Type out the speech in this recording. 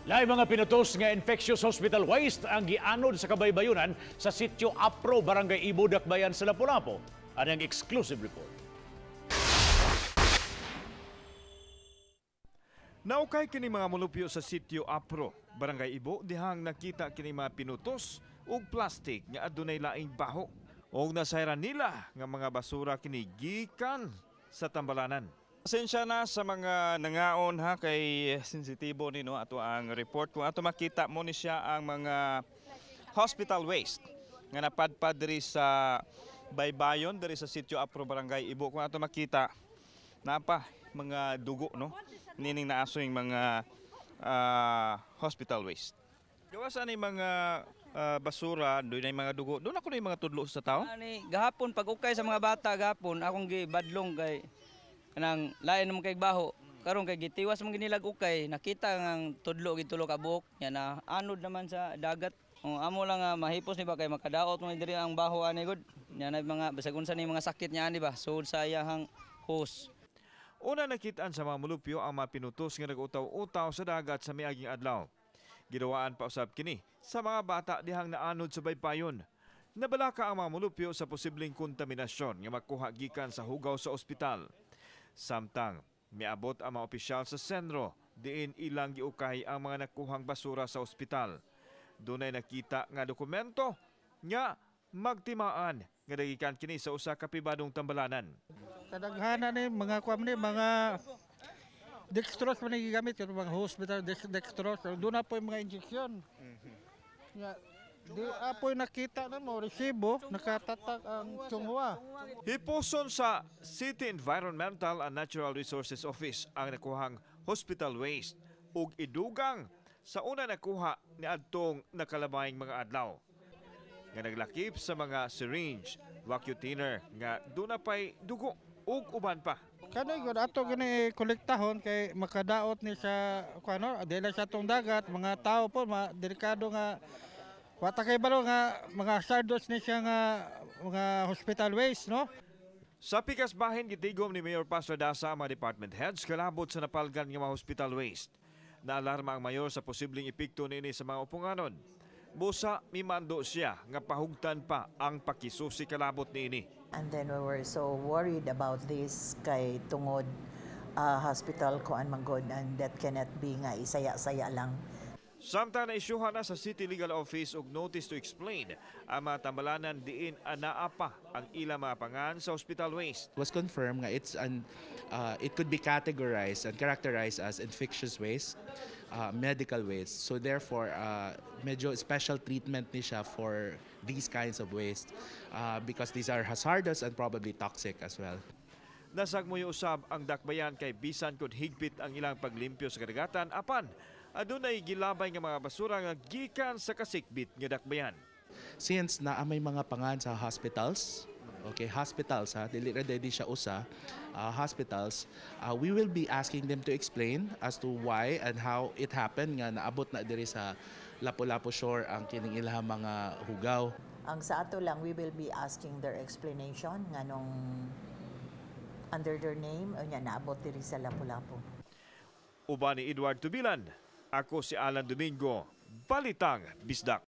Lahi mga pinutos nga infectious hospital waste ang gianod sa kabaybayunan sa Sitio Apro, Barangay Ibo, Dakbayan sa Lapu-Lapu. Anang exclusive report. Naukay kini mga mulupyo sa Sitio Apro, Barangay Ibo, dihang nakita kini mga pinutos ug plastic nga adunay laing baho. Og nasayran nila nga mga basura kini gikan sa tambalanan. Pasensya na sa mga nangaon ha, kay sensitibo ni no ato ang report. Kung ato makita mo ni siya ang mga hospital waste nga napadpad diri sa baybayon diri sa Sitio Apro, Barangay Ibo. Kung ato makita, napa mga dugo no nining naaso yung mga hospital waste. Gawas ani mga basura, doon na mga dugo, doon ako na yung mga tudlo sa tao. Ani gahapon pag ukay sa mga bata gahapon akong gibadlong kay kanang lain naman kay baho. Karon kay gitiwas man ginilag ukay, nakita nga tudlo gitulo ka buok nya na anod naman sa dagat. Kung amo lang nga mahipos ni ba kay makadaot mo diri ang baho ani gud. Nya na mga basag unsa ni mga sakit niya ani ba sud sa iyahang hose. Una nakitaan sa mga mulupyo ang mga pinutos nga nag-utaw-utaw sa dagat sa miaging adlaw. Gidawaan pa usab kini sa mga bata dihang naanod sa baybayon. Nabalaka ang mga mulupyo sa posibleng kontaminasyon nga makuha gikan sa hugaw sa ospital. Samtang miabot ang mga opisyal sa sentro diin ilang giukay ang mga nakuhang basura sa ospital. Dunay nakita nga dokumento nga magtimaan nga nagikan kini sa usa ka pribadong tambalanan. Kadaghanan ni mga kuan ni mga dextrose man ni gigamit kato mga hospital dextrose, doon na po yung mga injection. Nga di apoy nakita na mo resibo nakatatak ang Chunghua. Hipuson sa City Environmental and Natural Resources Office ang nakuhang hospital waste ug idugang sa una nakuha ni adtong nakalabayng mga adlaw nga naglakip sa mga syringe, vacuum thinner nga duna pay dugo ug uban pa. Kani gud ato gani kolektahon kay makadaot ni sa kuano dili sa atong dagat mga tao po ma delikado nga wata kay balo nga mga hazardous ni siya nga mga hospital waste no. Sa pikas bahin, gitigom ni Mayor Pastor Dasa ang mga department heads kalabot sa napalgan nga mga hospital waste. Naalarma ang mayor sa posibleng epekto niini sa mga upunganon. Busa mimando siya nga pahugtan pa ang pakisusi kalabot niini. And then we were so worried about this kay tungod hospital kuan man gud and that cannot be nga isaya-saya lang. Samtang naisyuhan na sa City Legal Office og notice to explain ang mga tambalanan diin anaa pa ang ilang mga pangan sa hospital waste. It was confirmed nga it could be categorized and characterized as infectious waste, medical waste. So therefore, medyo special treatment ni siya for these kinds of waste because these are hazardous and probably toxic as well. Nasagmuyo usab ang dakbayan kay bisan kung higpit ang ilang paglimpyo sa kadagatan apan adunay gilabay nga mga basura nga gikan sa kasikbit nga dakbayan. Since naa may mga pangan sa hospitals, okay, hospitals ha, dili ra di siya usa, hospitals, we will be asking them to explain as to why and how it happened nga naabot na diri sa Lapu-Lapu Shore ang kining ilahang mga hugaw. Ang sa ato lang, we will be asking their explanation nganong under their name unya naabot diri sa Lapu-Lapu. Uban ni Edward Tubilan, ako si Alan Domingo, Balitang Bisdak.